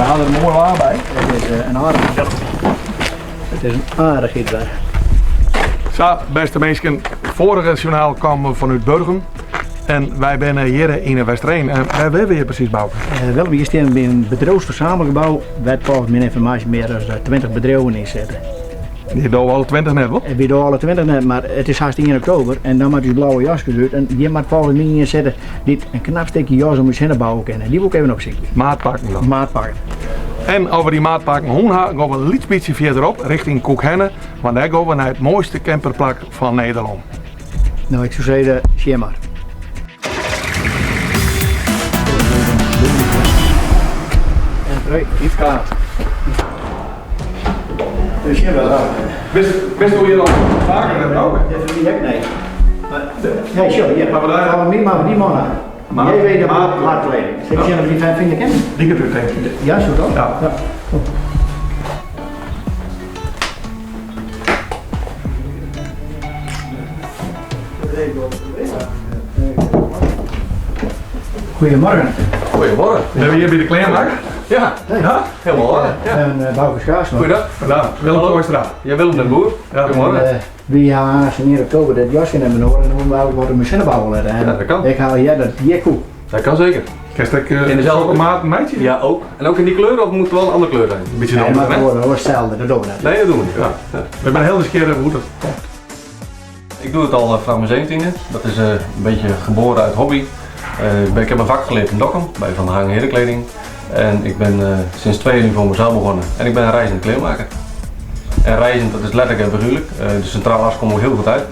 We ha der moai waar by. It is in aardich It is in aardichheid wer. Sa, bêste minsken, foarige sjoernaal kamen we fanút Burgum. En wy binne hjir yn de Westereen. En wêr binne we hjir presys, Bouke? Willem, hjir stean we by in bedriuwsfersamelgebou wêr't folgens myn ynformaasje mear as 20 bedriuwen yn sitte. Wy dogge alle 20 net, wol? Wy dogge alle 20 net, mar it is hast ien oktober en dan moatte ús blauwe jaskes út. En hjir moat folgens my ien sitte dy't in knap stikje jas om ús hinne bouwe kin. En dy wol ik even opsykje. Maatpakken dan? Maatpakken. En as we dy maatpakken hân ha, gean we in lyts bytsje fierderop, richting Kûkherne, want dêr gean we nei it moaiste camperplak fan Nederlân. No, ik soe sizze, sjen mar. Iets kaart. Bist hjir al faker dan ook? Dat wie ek nee. Nee, sjoch, hjir. Maar wat Folgens my moatte we dy man ha. JW de Maat Kleding. Sil ik sjen of ik dy fan fine kin? Liket út, tink ik. Ja, soe dat? Ja. Goedemorgen. Goedemorgen. Binne we hjir by de kleanmakker? Ja, ja, helemaal orde. Ja. En Bouke Schaafsma. Goeiedag. Goeiedag. Willem Kooistra. Ja, Willem den Boer. Ja. Goedemorgen. En, wy ha aanst ien oktober dit jasje net mear nedich en dan wolle we eigentlik wat om ús hinne bouwe litte. En Ja, dat kan. Ik ha heard dat hjir koe. Dat kan zeker. Kinst ek In dezelfde sokke maten meitsje? Ja, ook. En ook in die kleur of moet het wel een andere kleur zijn? Een beetje Nee, donker, maar hè? dat wordt hetzelfde, dat doen we net. Nee, dat doen we niet. Ja. Ja. We zijn heel nieuwsgierig hoe dat komt. Ik doe het al vanaf mijn 17e. Dat is een beetje geboren uit hobby. Ik heb mijn vak geleerd in Dokkum bij Van der Hagen Herenkleding. En ik ben sinds 2 jaar nu voor mezelf begonnen. En ik ben een reizend kleermaker. En reizend, dat is letterlijk en figuurlijk. De Centrale As komt ook heel goed uit.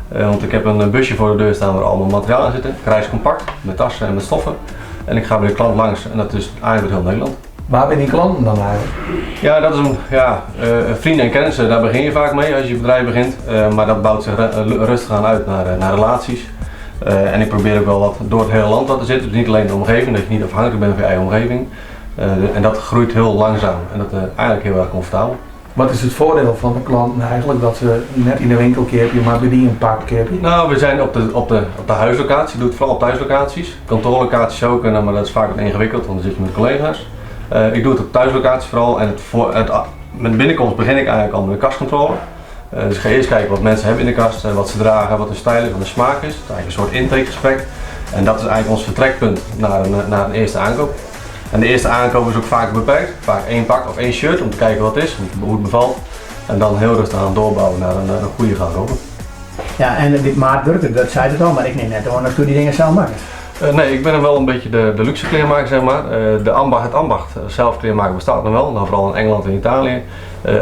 Want ik heb een busje voor de deur staan waar allemaal materiaal in zit. Ik reis compact met tassen en met stoffen. En ik ga bij de klant langs en dat is eigenlijk heel Nederland. Waar binne dyn klanten dan eigenlijk? Ja, dat is een, ja, vrienden en kennissen, daar begin je vaak mee als je bedrijf begint. Maar dat bouwt zich rustig aan uit naar relaties. En ik probeer ook wel wat door het hele land wat te zitten. Dus niet alleen de omgeving, dat je niet afhankelijk bent van je eigen omgeving. En dat groeit heel langzaam en dat is eigenlijk heel erg comfortabel. Wat is het voordeel van de klanten eigenlijk dat ze net in de winkel keapje, maar by dy in pak keapje? Nou, we zijn op de huislocatie, ik doe het vooral op thuislocaties. Kantoorlocaties ook, maar dat is vaak wat ingewikkeld, want dan zit je met collega's. Ik doe het op thuislocaties vooral en met binnenkomst begin ik eigenlijk al met de kastcontrole. Dus ik ga eerst kijken wat mensen hebben in de kast, wat ze dragen, wat hun stijl is, wat hun smaak is. Het is eigenlijk een soort intakegesprek. En dat is eigenlijk ons vertrekpunt naar een eerste aankoop. En de eerste aankoop is ook vaak beperkt, vaak één pak of één shirt om te kijken wat het is, hoe het bevalt. En dan heel rustig aan doorbouwen naar een goede garderobe. Ja, en dit maatwerk, dat zei het al, maar ik neem net aan als je die dingen zelf maakt. Nee, ik ben wel een beetje de luxe kleermaker. Het ambacht zelf kleermaken bestaat nog wel, dan vooral in Engeland en Italië.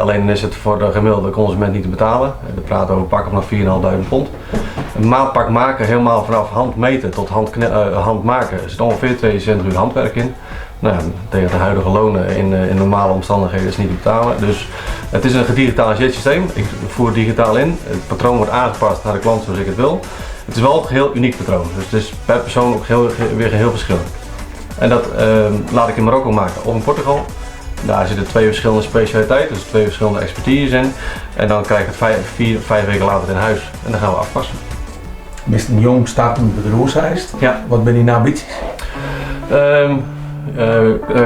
Alleen is het voor de gemiddelde consument niet te betalen. We praten over pakken vanaf 4.500 pond. Een maatpak maken, helemaal vanaf handmeten tot hand maken, zit ongeveer 22 uur handwerk in. Tegen de huidige lonen in normale omstandigheden is het niet te betalen. Dus het is een gedigitaliseerd systeem. Ik voer het digitaal in. Het patroon wordt aangepast naar de klant zoals ik het wil. Het is wel een heel uniek patroon, dus het is per persoon ook weer heel verschillend. En dat laat ik in Marokko maken of in Portugal. Daar zitten twee verschillende specialiteiten, dus twee verschillende expertises in. En dan krijg ik het 4, 5 weken later in huis en dan gaan we afpassen. Bist in jong startend bedriuw, seist? Ja. Wat binne dyn ambysjes?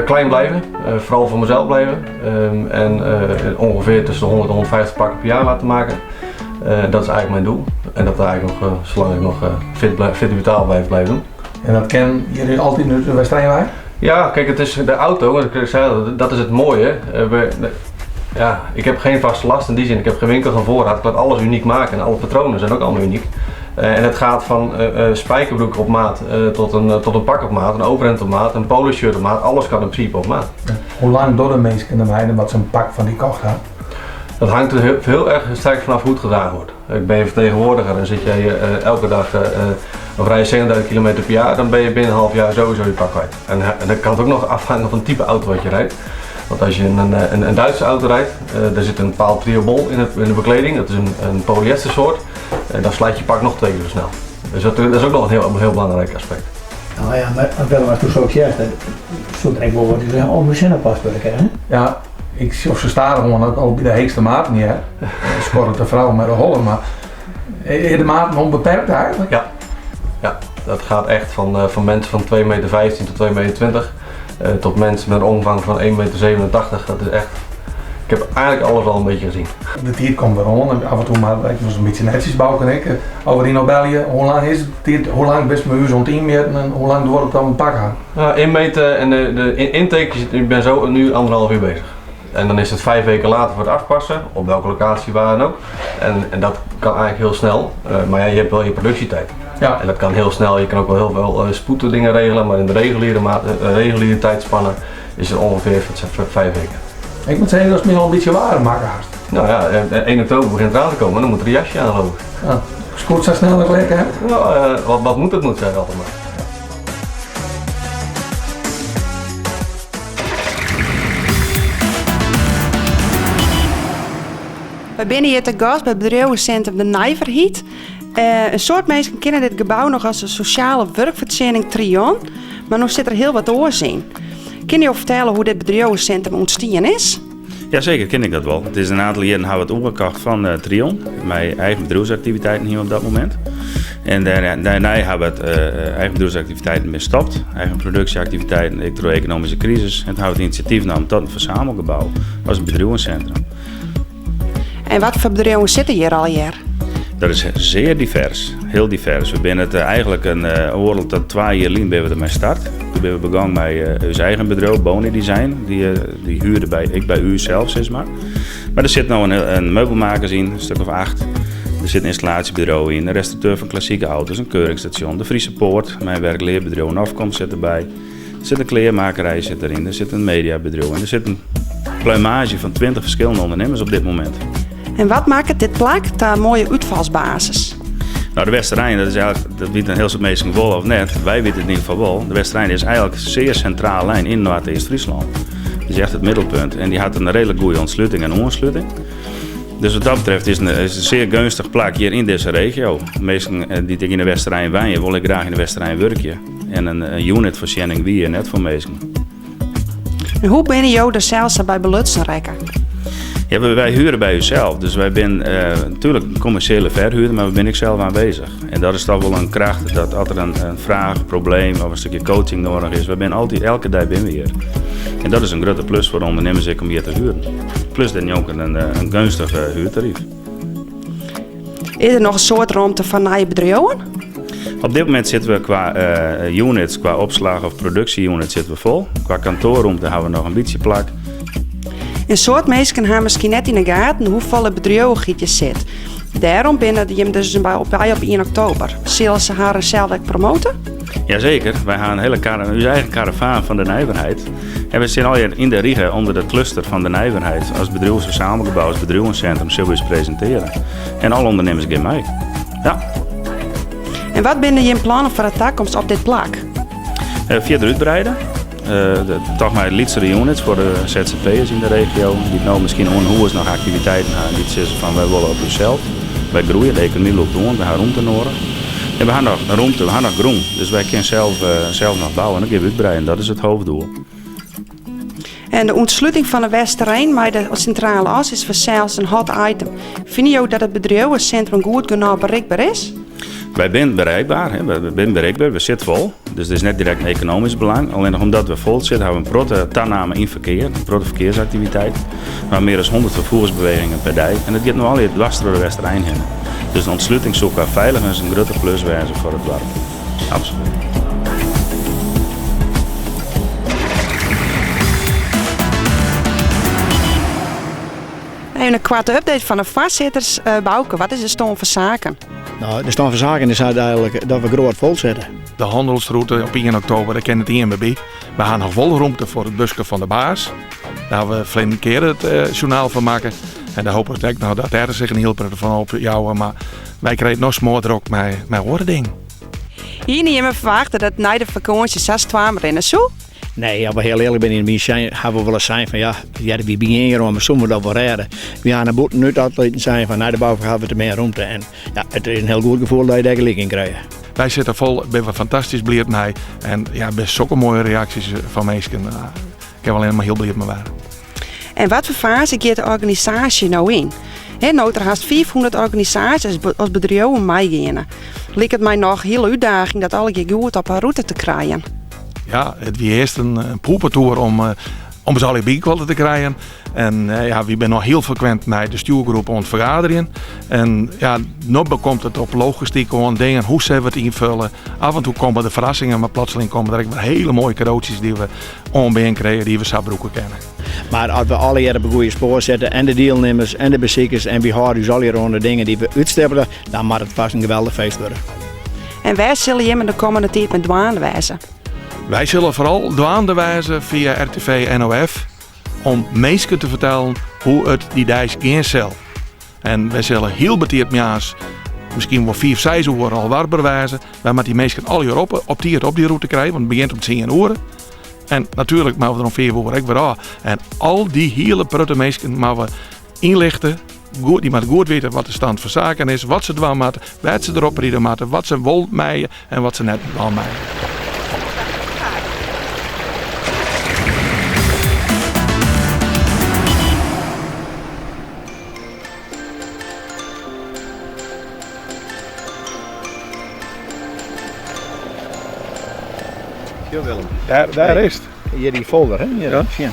Klein blijven, vooral voor mezelf blijven. En ongeveer tussen de 100 en 150 pakken per jaar laten maken. Dat is eigenlijk mijn doel. En dat eigenlijk nog, zolang ik nog fit en vitaal blijf doen. En dat ken jullie altijd nu de Westereen bij? Ja, het is de auto, want ik zei al, dat is het mooie. Ik heb geen vaste last in die zin, ik heb geen winkel van voorraad, ik laat alles uniek maken en alle patronen zijn ook allemaal uniek. En het gaat van spijkerbroek op maat tot een pak op maat, een overhemd op maat, een polo shirt op maat, alles kan in principe op maat. Ja. Hoe lang door de mensen in de mijnen wat zo'n pak van die kocht had? Dat hangt er heel erg sterk vanaf hoe het gedragen wordt. Ik ben je vertegenwoordiger en zit jij elke dag of rij je 70.000 kilometer per jaar, dan ben je binnen een half jaar sowieso je pak kwijt. En dat kan ook nog afhangen van het type auto wat je rijdt. Want als je een Duitse auto rijdt, daar zit een bepaald triobol in de bekleding, dat is een polyestersoort. En dan slijt je pak nog 2 keer zo snel. Dus dat is ook nog een heel belangrijk aspect. Nou ja, maar Willem, als toen zo zegt, dat soort ik wel wat je zeggen, oh, we zijn een paspoort, hè? Ja, ik zie of ze staan gewoon ook al bij de heekste maat niet, hè? Scoort de vrouw met de holle, maar is de maat onbeperkt eigenlijk? Ja, ja, dat gaat echt van mensen van twee meter vijftien tot twee meter twintig. Tot mensen met een omvang van 1,87 meter. Dat is echt. Ik heb eigenlijk alles al een beetje gezien. De tiid komt wer oan en af en toe moat ik wolris in bytsje netsjes bouke en ik. As we dy no belje, hoe lang is it tiid, hoe lang bist mei ús oan it ynmjitten en hoe lang duorret it dan in pak ha? Nou, inmeten en de, de intake, ik ben zo nu anderhalf uur bezig. En dan is het 5 weken later voor het afpassen, op welke locatie waar dan ook. En dat kan eigenlijk heel snel, maar ja, je hebt wel je productietijd. En dat kan heel snel, je kan ook wel heel veel spoed dingen regelen, maar in de reguliere, maat, reguliere tijdspanne is het ongeveer 5 weken. Ik moat sizze datst my al in bytsje waarm makke hast. Nou ja, 1 oktober begint het eraan te komen, dan moet er een jasje aan geloof ik. Ja. Skoot sa snel dat lekker hè? Nou, wat moet het moet zijn altijd maar. Wy binne hjir te gast by it bedriuwesintrum De Nijverheid. In soad minsken kenne dit gebou noch as de sosjale wurkfoarsjenning Trion, mar no sit der hiel wat oars yn. Kinne jo fertelle hoe't dit bedriuwesintrum ûntstien is? Jaseker, kin ik dat wol. It is in oantal jierren ha we it oerkocht fan Trion, mei eigen bedriuwsaktiviteiten hiene we op dat momint. En dêrnei ha we it eigen bedriuwsaktiviteiten bin stopt, eigen produksjeaktiviteiten, ek troch de ekonomyske krisis. En toen ha we it inisjatyf naam tot in fersamelgebou as in bedriuwesintrum. En watfoar bedriuwen sitte hjir allegear? Dat is zeer divers, hiel divers. We binne it eigenlik in oardel ta 2 jier lyn binne we dermei start. Doe binne we begûn mei ús eigen bedriuw, Boni Design. Dy huurde by, ek by ús sels, sis mar. Mar der sit no in meubelmakers yn, in stik of acht. Der sit in ynstallaasjebedriuw yn, in restaurateur fan klassike auto's, in keuringstasjon, de Friese Poort, mei werk-learbedriuw Nofcom sit derby. Der sit in klearmakkerij sit deryn, der sit in mediabedriuw yn, der sit in pluimage fan 20 ferskillende ûndernimmers op dit momint. En wat makket dit plak ta in moaie útfalsbasis? Nou, de Westerein, dat is eigenlik, dat witte in hiel soad minsken wol of net. Wy witte it yn ieder gefal wol. De Westerein is eigenlik sear sintraal lein yn Noardeast-Fryslân. Dat is echt it middelpunt. En dy hat in reedlik goede ûntsluting en oansluting. Dus wat dat betreft is in sear geunstich plak hjir yn dizze regio. Minsken dy't ek yn de Westerein wenje, wolle ek graach yn de Westerein wurkje. En in unitfoarsjenning wie hjir net foar minsken. En hoe binne jo der sels sa by belutsen rekke? Ja, wy huere by ússels. Dus wy binne natuerlik in kommersjele ferhuurder, mar we binne ek sels oanwêzich. En dat is dochs wol in kracht dat as der in fraach, probleem of in stikje coaching nedich is, wy binne altyd, elke dei binne we hjir. En dat is in grutte plus foar de ûndernimmers ek om hjir te hueren. Plus dêrnjonken in geunstich huertaryf. Is der noch in soad romte foar nije bedriuwen? Op dit momint sitte we kwa units, kwa opslach of produksje-units sitte we fol. Kwa kantoarromte ha we noch in bytsje plak. In soad minsken ha miskien net yn de gaten hoefolle bedriuwichheid hjir sit. Dêrom binne jim dus by op 1 oktober. Sille se harren sels ek promote? Jaseker, wy ha in hiele ús eigen karavaan fan de nijverheid. En we steane allegear yn de rige ûnder de kluster fan de nijverheid. As bedriuwsfersamelgebou, as bedriuwensintrum sille we ús presintearje. En alle ûndernimmers gean mei. Ja. En wat binne jim plannen foar de takomst op dit plak? Fierder útwreide. Dochs mei lytsere units foar de ZZP'ers yn de regio, dy't no miskien oan hûs noch aktiviteiten ha, dy't sizze fan wy wolle op ússels. Wy groeie, de ekonomy lûkt oan, wy ha romte nedich. En we ha noch romte, we ha noch grûn, dus wy kinne sels noch bouwe en dan gean we útwreiden. Dat is it hoofddoel. En de ûntsluting fan de Westereen mei de sintrale as is fansels in hot item. Fine jo dat it bedriuwesintrum goed genôch berikber is? Wy binne bereikber, hè. Wy binne berikber, we sitte fol. Dus it is net direkt in ekonomysk belang. Allinnich omdat we fol sitte, ha we in protte taname yn ferkear, in protte ferkearsaktiviteit. We ha mear as 100 ferfoersbewegingen per dei en it giet no allegear dwars troch de Westereen hinne. Dus de ûntsluting soe kwa feiligens in grutte plus wêze foar it doarp. Absolút. Even in koarte update fan de foarsitters. Bouke, wat is de stân fan saken? Nou, de stân fan saken is uiteindelijk dat we groot vol zitten. De hannelsrûte op 1 oktober, dêr kin net ien mear by. We ha noch wol romte foar it buske fan de baas. Dêr ha we ferline kear it sjoernaal fan makke. En dêr hoopje ik ek noch dat dêr sich in hiel protte fan opjouwe. Mar wy krije it noch smoardrok mei oare dingen. Hiene jimme ferwachte dat nei de fakânsje sa stoarm rinne soe? Nee, as we hiel earlik binne, yn myn sin ha we wolris sein fan ja, ja, wy begjinne hjir oan, mar soene we dat wol rêde? Wy ha nei bûten út altyd sein fan nei de bou ha we te min romte en ja, it is in hiel goed gefoel dat je dêr gelyk yn krije. Wy sitte fol, binne we fantastysk bliid mei en ja, binne sokke moaie reaksjes fan minsken. Ik kin allinnich mar hiel bliid mei wêze. En watfoar faze giet de organisaasje no yn? No't der hast 500 organisaasjes as bedriuwen meigeane, liket my noch hiele útdaging dat allegear goed op 'e rûte te krijen. Ja, it wie earst in poepertoer om om se allegear byelkoar te krijen. En ja, wy binne noch hiel frekwint mei de stjoergroep oan it fergaderjen. En ja, no bekomt it op logistyk oan, dingen, hoe sille we it ynfolje. Af en toe komme der ferrassingen, mar plotseling komme der ek wer hiele moaie kadootsjes dy't we oanbean krije, dy't we sa brûke kinne. Mar as we allegear op it goede spoar sitte, en de dielnimmers en de besikers, en wy hâlde ús allegear oan de dingen dy't we útstippele, dan moat it fêst in geweldich feest wurde. En wêr sille jimme de kommende tiid mei dwaande wêze? Wy sille foaral dwaande wêze fia RTV NOF om minsken te fertellen hoe it dy deis gean sil. En wy sille hiel betiid moarns, miskien wol fiif, seis oere al warber wêze. Wy moatte dy minsken allegear op, op tiid op dy rûte krije, want it begjint om tsien oere. En natuerlik moatte we der om fiif oere ek wer ôf. En al dy hiele protte minsken moatte we ynlichte. Goed, dy moatte goed witte wat de stand fan saken is, wat se dwaan moatte, wêr't se derop ride moatte, wat se wol meie en wat se net dwaan meie. Willem. Dêr, dêr is it. Hjir dy folder, hè? Hjir, ja. Sjen.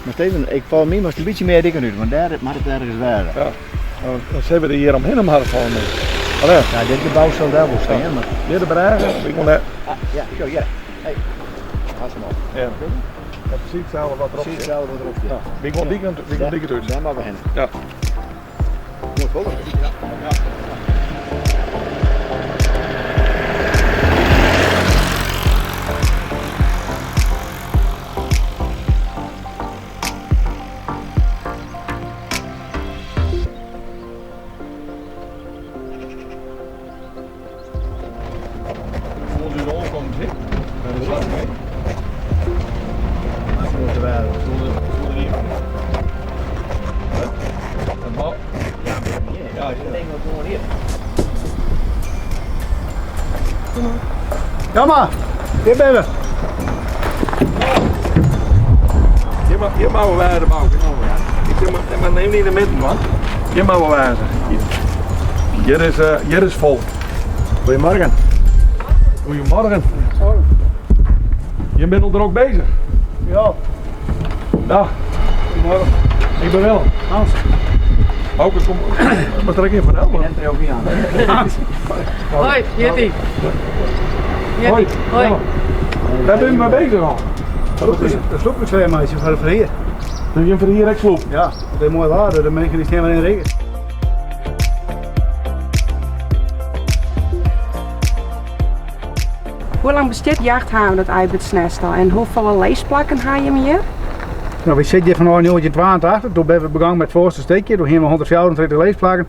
Mar Steven, ik folgens my moatst in bytsje mear dikker út, want dêr moat it ergens wêze. Ja. Dan sille we der hjir omhinne mar folgens my. Allee. Ja, dit gebou sil dêr wol stean, mar... Hjir de brêge, ik wol net. Ah, ja, sjoch, hjir. Hey. Hast him al. Ja. Ja, precies hetzelfde wat erop Precies zit. hetzelfde wat erop zit. Ja. Wie komt die kant, wie komt die kant uit? Dêr moatte we hinne. Ja. Moai folder. Ja. Ja mar, hjir binne we. Hjir moatte we wêze, Bouke. Ik mar neem yn de midden, man. Hjir moatte we wêze. Hjir is, hjir is folk. Goedemorgen. Goedemorgen. Je bent al drok bezig. Ja. Dag. Goedemorgen. Ik ben Willem. Hans. Bouke, kom. Maar trek even van Ik er ook niet aan. Hans. Hoi, Jetty. Hoi. Hoi. Daar ben je mee bezig al. De sloepers voor de verheer. Doe je verheer ek sloep? Ja, dat is mooi waar, de mensen die staan maar in de regen. Hoe lang bestiet jachthaven it Eibertsnêst al en hoefolle lisplakken ha jim hjir? Nou, we zitten hier vanaf 1982. Toen ben we begonnen met het voorste stukje. Toen hebben we 134 lisplakken.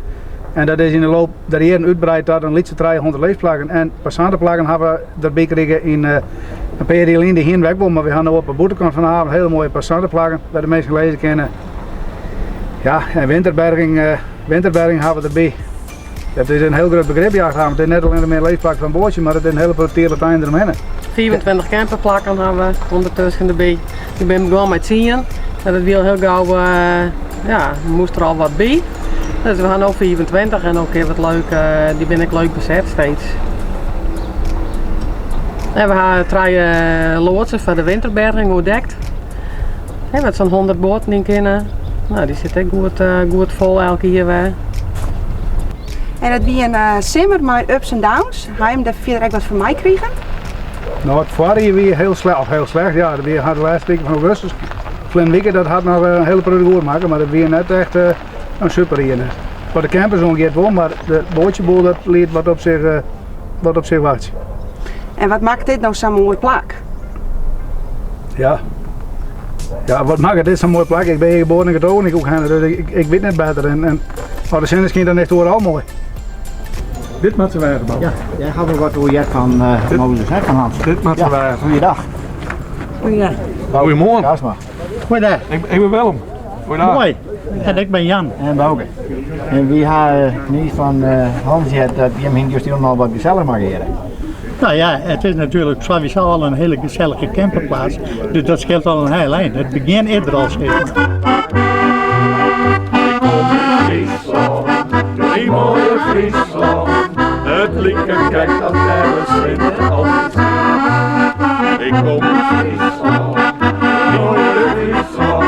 En dat is in de loop der jaren uitgebreid tot een lytse 300 lisplakken. En passantenplakken hebben we erbij gekregen in een paar jaar de heen wel, maar we hebben nu op de bûtenkant van de haven hele mooie passantenplakken waar de mensen lezen kunnen. Ja, en winterberging hebben we erbij. Dat is een heel groot begrip, jachthaven. Het is net alleen maar een lisplak van bootje, maar het is een hele tierentuin eromheen. 24 camperplakken hebben we ondertussen erbij. Ik ben begonnen met 10 en dat wil heel gauw, ja, moest er al wat bij. Dus we gaan nu 24 en ook wat leuk, die ben ik leuk bezet steeds. En we hebben 3 loodsen voor de winterberging ontdekt. En met zo'n 100 boten in kunnen. Nou, die zit ook goed vol elke keer weer. En het wie een simmer met ups en downs. Ga je hem daar verder ook wat voor mij krijgen? Nou, het voorjaar weer heel slecht, of heel slecht, ja, dat weer had de laatste week van augustus. Flynn Wieke, dat had nog een hele periode goed maken, maar dat weer net echt een super hier. Wat de campers omgeeft wel, maar de bootjeboel dat liet wat op zich wacht. En wat maakt dit nou zo'n mooi plak? Ja. Ja, wat maakt dit zo'n mooi plak? Ik ben hier geboren en getogen, ik ook heen, dus ik weet net beter. En oh, de zin is dan echt overal mooi. Dit moet ze wijzen, Bouke. Ja, jij gaat wel wat hoe jij van Mozes, hè, van Hans. Dit moet ze Ja, wijzen. Goeiedag. Goeiedag. Goedemorgen. Kasma. Goeiedag. Ik ben Willem. Goeiedag. Mooi. En ik ben Jan. En Bouke. En wie ha niet van Hans het dat die hem hing juist al wat gezellig maken. Nou ja, het is natuurlijk sowieso al een hele gezellige camperplaats. Dus dat scheelt al een heel eind. Het begin is er al, zeg maar. Ik kom uit Friesland, die mooie Friesland. Het lieke kijk dat ergens in het altijd. Ik kom út Fryslân, moaie Fryslân.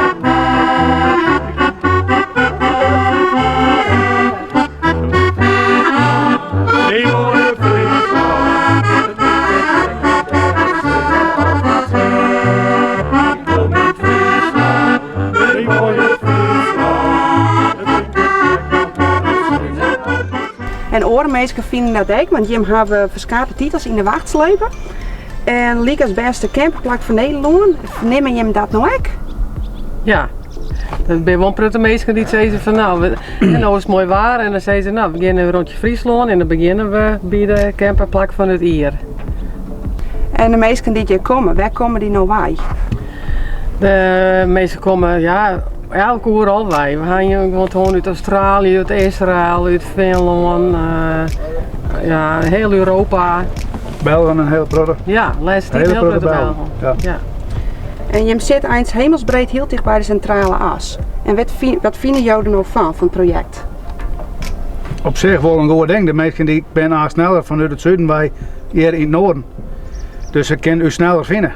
En oare minsken fine dat ek, want jim hawwe ferskate titels yn de wacht slepen. En lykas bêste camperplak fan Nederlân, fernimme jim dat no ek? Ja, der binne wol in protte minsken dy't sizze fan no, en no is it moai waar en dan sizze se no, we gean in rûntsje Fryslân en dan begjinne we by de camperplak fan it jier. En de minsken dy't hjir komme, wêr komme dy no wei? De minsken komme ja, elk oeral wei. We ha hjir gewoan út Australië, út Israel, út Finlân, uh, ja, heel Europa. Belgen in hiel protte. Ja, lêste tiid hiel protte Belgen. Ja. ja. En jim sitte eins hemelsbreed hiel ticht by de Sintrale As. En wat, wat fine jo der no fan, fan it projekt? Op sich wol in goed ding. De minsken dy binne aanst sneller fanút it suden wei hjir yn it noarden. Dus se kinne ús sneller fine.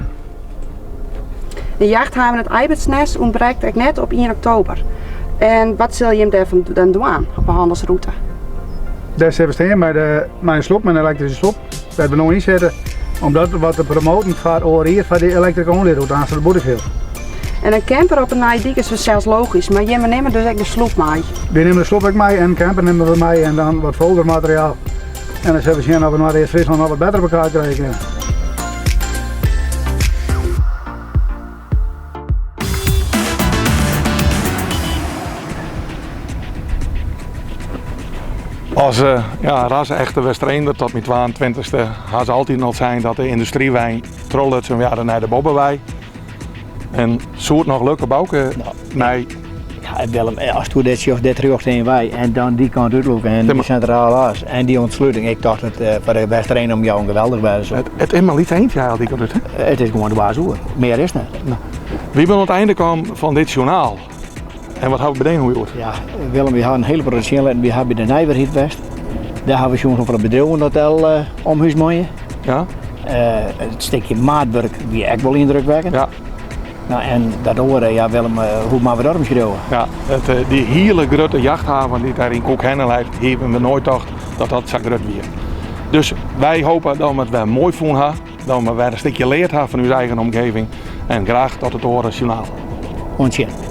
De jachthaven it Eibertsnêst ûntbrekt ek net op ien oktober. En wat sil jim dêrfan dan dwaan op 'e hannelsrûte? Dêr sille we stean mei, de, mei in sloep, mei in elektryske sloep, dêr't we no yn sitte, om dat wat te promoten foar oar jier foar dy Electric Only rûte aanst de Bûtenfjild. En in camper op 'e nije dyk is fansels logysk, mar jimme nimme dus ek de sloep mei? Wy nimme de sloep ek mei en in camper nimme we mei en dan wat foldermateriaal. En dan sille we sjen oft we Noardeast-Fryslân noch wat better op elkoar krije kinne. As uh, ja, ras-echte Westereender tot myn 22ste ha se altyd al sein dat de yndustrywein trochlutsen waarden nei de Bobbewei. En soe it noch lukke, Bouke? Nei Ja, Willem, eh, asto dit sjochst, dit rjocht yn wei en dan dy kant útlûke en dy Sintrale As en dy ûntsluting. Ik tocht dat uh, foar de Westereen om jou geweldich wêze soe. It, it is mar lyts eintje dy kant út. It is gewoan dwers oer. Mear is net. No. Wy binne oan it einde kaam fan dit sjoernaal. En wat hawwe we betinkt hjoed? Ja, Willem, wy hawwe in hiele protte sjen litten. Wy hawwe by de Nijverheid west. Dêr hawwe we sjoen hoefolle bedriuwen dat al uh, om hús meie. Ja. Uh, it stikje maatwurk wie ek wol yndrukwekkend. Ja. No, en dat oare, ja Willem, eh, hoe moatte we dat omskriuwe? Ja, it, eh, dy hiele grutte jachthaven dy't dêr yn Kûkherne leit, hiene we noait tocht dat dat sa grut wie. Dus wy hope dat we it wer moai fûn ha, dat we wer in stikje leard ha fan ús eigen omgeving. En graach tot it oare sjoernaal. Oant sjen.